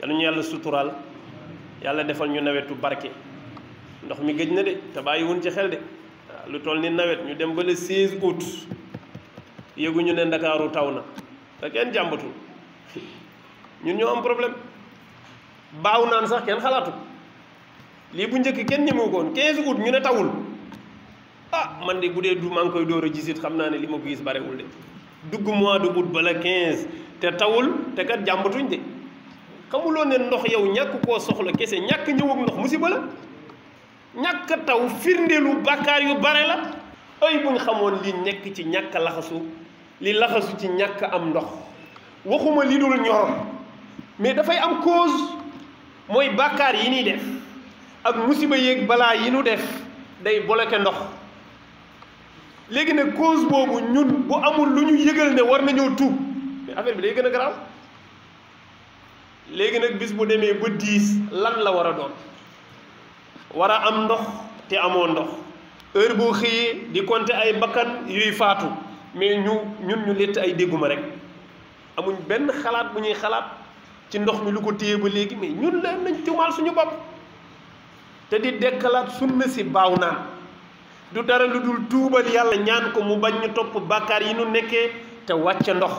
yal ñu yàlla suturaal yàlla defal ñu nawetu barke ndox mi gëj na de te bàyyiwuñ ci xel de waaw lu toll ni nawet ñu dem ba le 16 août yëguñu ne Ndakaaru taw na te kenn jàmbatul ñun ñoo am problème baaw naan sax kenn xalaatu lii bu njëkk kenn ñemewu ko woon 15 août ñu ne tawul man de bu dee du maa ngi koy door a gisit xam naa ne li ma ko gis barewul de dugg mois de août bala 15 te tawul te kat jàmbatuñ de xamuloo ne ndox yow ñàkk koo soxla kese ñàkk ñëw ak ndox musiba la ñàkk taw firndeelu bàkkaar yu bare la ay buñ xamoon li nekk ci ñàkk laxasu li laxasu ci ñàkk am ndox waxuma li dul ñor mais dafay am cause mooy bàkkaar yi ñuy def ak musiba yéeg balaa yi nu def day bloqué ndox léegi nag cause boobu ñun bu amul lu ñu yëgal ne war nañoo tuub mais affaire bi day gën a garaaw léegi nag bis bu demee ba 10 lan la war a doon war a am ndox te amoo ndox heure boo xëyee di compter ay bakkan yuy faatu mais ñun ñu létt ay dégguma rek amuñ benn xalaat bu ñuy xalaat ci ndox mi lu ko téye ba léegi mais ñun la nañ tuumaal suñu bopp te di dekkalaat sunna si baaw naan du dara lu dul tuubal yàlla ñaan ko mu bañ ñu topp bàkkaar yi nu nekkee te wàcce ndox